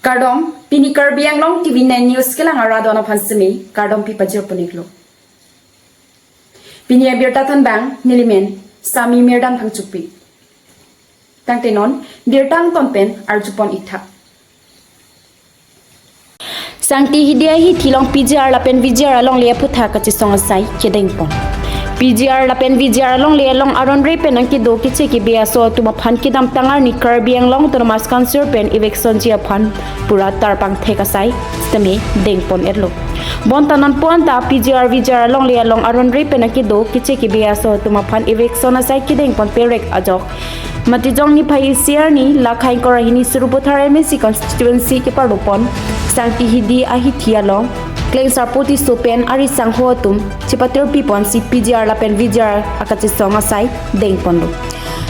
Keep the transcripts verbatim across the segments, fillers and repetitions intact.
Kardom, pini Karbi Anglong T V nine News kelang arat aphan semi kardom pi pajir pon iklo. Pini abirta thanbang nelimen Sami Mirdam Phangchopi. Tangte non birta angton pen arjupon iktha. Sangti Hidi ahithi along P G R lapen V G R alongle aphutha kachesong asai kedengpon. P G R lapen V G R alongle along aron re pen nangkedo keche kebe aso atum aphan kedamtang arni Karbi Anglong Autonomous Council pen evictionji aphan pura tarpang thek asai sitame dengpon etlo. Bonta non puan ta P G R V G R alongle along aron re pen nangkedo keche kebe aso atum aphan eviction asai kedengpon perek ajok Matijong niphai isi arni, lakhai ingkoi ra hini Sarupathar M A C constituency keparlopon Sangti Hidi ahithi along Klengsarpo Tisso pen ari sangho atum chepatir piponsi P G R lapen V G R akachesong asai dengponlo.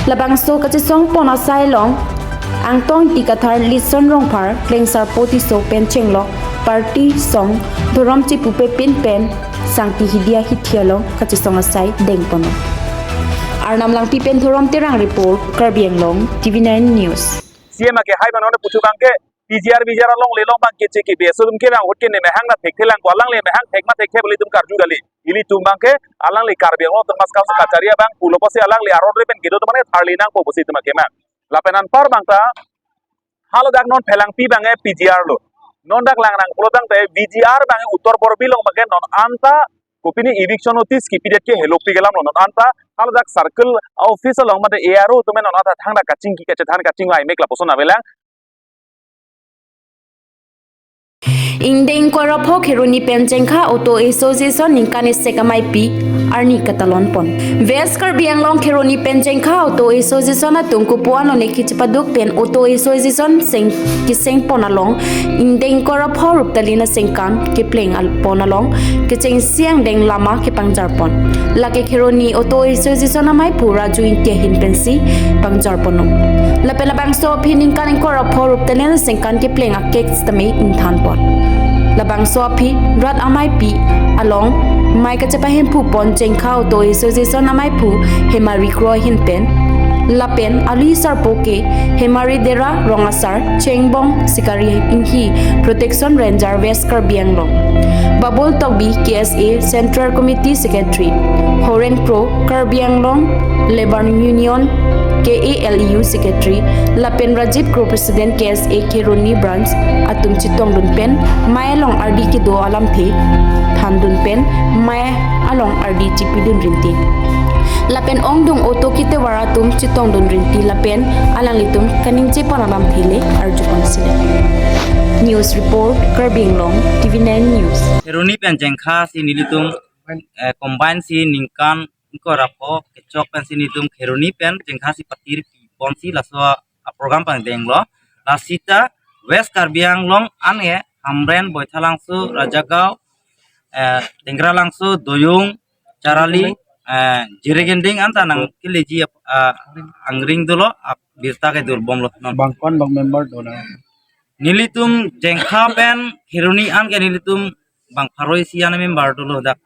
Labangso kachesongpon asai along Angtong Ingti Kathar, Lison Rongphar, Klengsarpo Tisso pen chenglok party song dhorom chepupe pin pen Sangti Hidi ahithi along kachesong asai dengponlo. Arnam Langpi pen Dhorom Terang report, Karbi Anglong, T V nine News. C M ake hai mano puchu bangke P G R V G R alongle along bangke keche kebe aso atum ke bang hot ke ne mehang na thekthelang ko, alangle mehang thek ma thekthe beli atum karju kali. Ilitum bangke alangle Karbi Anglong Autonomous Council kachari abang pulo pusi alangle aron re pen kedo atum mane tharli nangpo pusi itum ake ma. Lapen anpar bangta haladak non Phelangpi bangke P G R lo. Non dak lang nang pulo tangte V G R bangke Uttar Borbil along bangke non anta kopine eviction notice kepidet ke helopi ke alam lo. Non anta haladak circle office along mate A R O atum non anta thangta kachingki kachethan kachingvai mek lapuson avelang. Ingdeng ingkoi ra pho Kheroni pen Jengkha Auto Association ningkan isi amei pi arni katalonpon. West Karbi Anglong Kheroni pen Jengkha Auto Association atum kopuan lone kechepaduk pen Auto Association seng kesengpon along ingdeng ingkoi ra pho Ruptalin asengkan kepleng al- pon along kechengsi angdeng lama kepangjarpon. Lake Kheroni Auto Association ameiphu Raju Ingti ahin pensi pangjarponlo. Lapen labangso aphi ningkan ingkoi ra pho Ruptalin asengkan kepleng akek sitame ingthanpon. Labangso aphi rat ameipi along mei kachepahemphu pon Jengkha Auto Association ameiphu Hemari Kro ahin pen lapen alui sarpo ke Hemari Dera, rong asar Chengbong Sikari Inghi, Protection Ranger, West Karbi Anglong, Babul Tokbi, K S A Central Committee Secretary, Horen Kro, Karbi Anglong Labour Union, K A L U Secretary, lapen Rajiv Kro, President, K S A Kheroni Branch atum chetongdun pen mei along ardi kedo alamthe thandun pen mei along ardi chepidun rinti. Lapen ongdung auto ketovar atum chetongdun rinti lapen alanglitum kaningje pon alamthe le arjupon sile. News report, Karbi Anglong, T V nine News. Kheroni pen Jengkha si nelitum, eh, combine si ningkan ingkoi ra pho kechok pensi nelitum Kheroni pen Jengkha si patir piponsi laso a program pangdenglo. Lasita West Karbi Anglong an-e Hamren, Baithalangso, Rajagaon, eh, Tengralangso, Doyung, Charali, eh, Jirikinding anta nangkeleji ap-, ah, angring dolo, ap-, birta kedurbomlo non. Bangkon bang member dona. Nelitum Jengkha pen Kheroni an ke nelitum bang pharo isi an member dolo dak.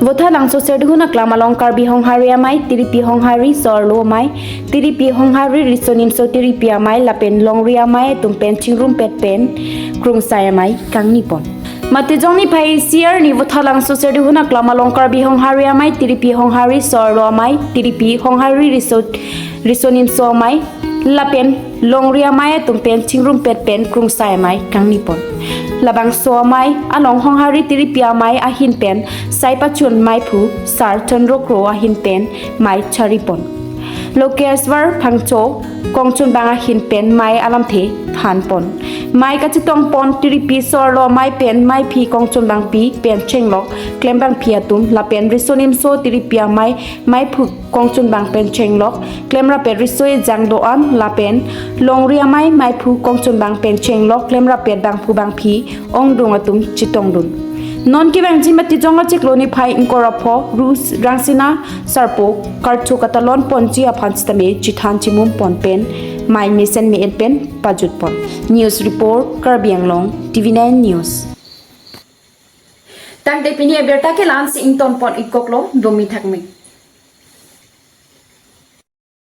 Vothatlangso Serdihun Aklam along Karbi Honghari Amei, Tiripi Honghari So-arlo Amei, Tiripi Honghari Riso Nimso Tiripi Amei lapen Longri Amei atum pen chingrumpet pen krungsai amei kangnipon. Matijong niphai isi arni Vothatlangso Serdihun Aklam along Karbi Honghari Amei, Tiripi Honghari So-arlo Amei, Tiripi Honghari Riso, Riso Nimso Amei lapen Longri Amei atum pen chingrumpet pen krungsai amei kangnipon. Labangso amei along Honghari Tiripi Amei ahin pen sai pachun meiphu Sar Chandra Kro ahin pen mei charipon. Lokeshwar Phangcho kongchunbang ahin pen mei alamthe thanpon. Mei kachetongpon Tiripi So-arlo Amei pen meiphi kongchunbangpi pen chenglok klembangpi atum lapen Riso Nimso Tiripi Amei meiphu kongchunbang pen chenglok klemrapet riso ejang do-an lapen Longri Amei meiphu kongchunbang pen chenglok klemrapet bangphu bangphi ongdung atum chetongdun. Non kevangji Matijong achiklo niphai ingkoi ra pho Ru Rangsina Sarpo karcho katalonponji aphan sitame chethan chimum pon pen mei mesen me-et pen pajutpon. News report, Karbi Anglong, T V nine News. Tangte pini abirta ke la-ansi ingtonpon ikoklo, domi thakmi.